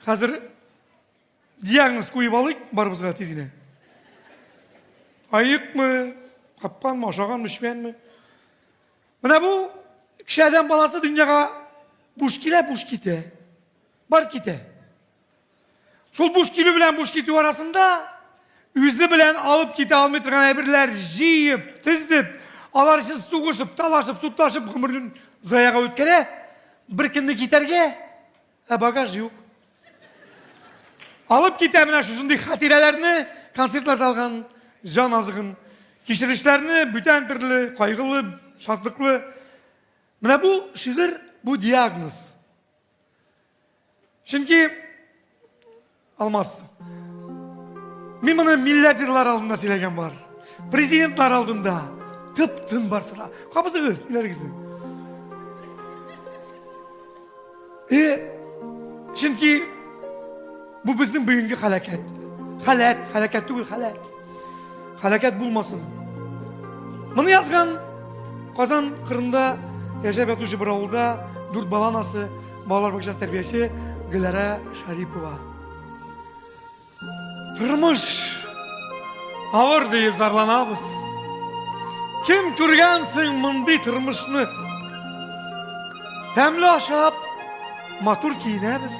Хәзер диагноз куеп алыйк барыбызга тиз генә. Аекмы, капканмы, ашаганмы, эчмәгәнме? Менә бу кеше адәм баласы дөньяга буш килә, буш китә. Бар китә. Шул буш килү белән буш китү арасында үзе белән алып китә алмый торган әйберләр җыеп, тездеп, алар өчен сугышып, талашып, судлашып гомерен заяга үткәрә. Бер көнне китәргә, ә багаж юк. Алып китә менә шушындый хатирәләрне, концертларда алган җан азыгын, кичерешләрне, бүтән төрле, кайгылы, шатлыклы. Менә бу шигырь, бу диагноз. Чөнки Алмаз, мин моны миллиардерлар алдында сөйләгән бар. Президентлар алдында тып-тын барсы да. Кабызыгыз, ниләрегезне. Чөнки бу безнең бүгенге халәкәт. Халәт, халәкәт түгел, халәт. Халәкәт булмасын. Моны язган Казан кырында яшәп ятучы бер авылда дүрт бала анасы, балалар бакчасы тәрбияче Гөләрә Шәрипова. Тормыш авыр диеп зарланабыз. Кем күргән соң мондый тормышны? Тәмле ашап, матур киенәбез.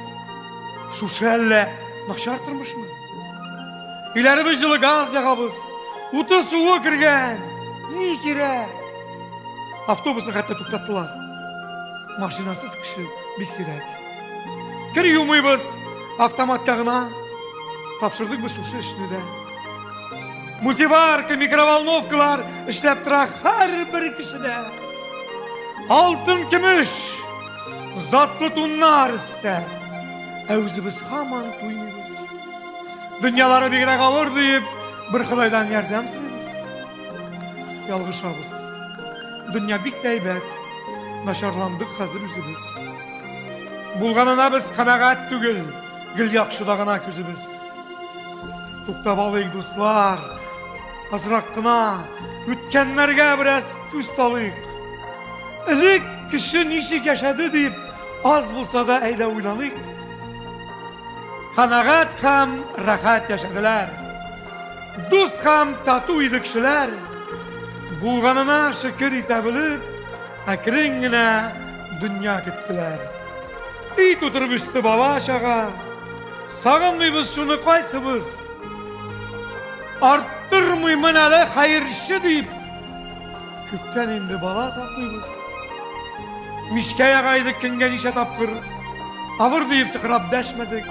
Шушы әллә начар тормышмы? Өйләребез җылы газ ягабыз. Уты суы кергән. Ни кирәк? Автобусны хәтта туктаттылар. Машинасыз кеше бик сирәк. Кер юмыйбыз, автоматка гына. Тапшырдык без шушы эшне дә. Мультиварка, микроволновкалар эшләп тора һәрбер кешедә. Алтын көмеш, затлы туннар өстә. Ә үзебез һаман туймыйбыз. Дөньялары бигрәк авыр диеп, бер Ходайдан ярдәм сорыйбыз. Ялгышабыз. Дөнья бик тә әйбәт. Начарландык хәзер үзебез. Булганына без канәгать түгел, гел яхшыда гына күзебез. Туктап алыйк, дуслар. Азрак кына үткәннәргә бераз күз салыйк. Элек кеше ничек яшәде дип, аз булса да әйдә уйланыйк. Канәгать һәм рәхәт яшәделәр. Дус һәм тату иде кешеләр. Булганына шөкер итә белеп, әкрен генә дөнья көттеләр. Өй тутырып үсте бала чага. Сагынмыйбыз шуны кайсыбыз. Арттырмыймын әле хәерче дип. Күптән инде бала тапмыйбыз. Мичкә яга идек көнгә ничә тапкыр. Авыр диеп сыкрап дәшмәдек.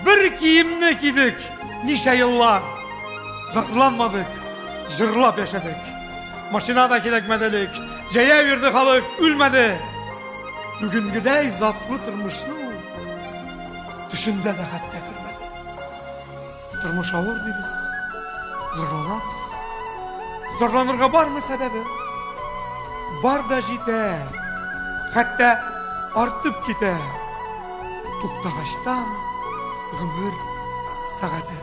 Бер киемне кидек ничә еллар. Зарланмадык, җырлап яшәдек. Машина да кирәкмәде элек. Җәяү йөрде халык, үлмәде. Бүгенгедәй затлы тормышны ул төшендә дә хәтта күрмәде. Тормыш авыр дибез, зарланабыз. Зарланырга бармы сәбәбе? Бар да җитә, хәтта артып китә. Туктагачтан гомер сәгате.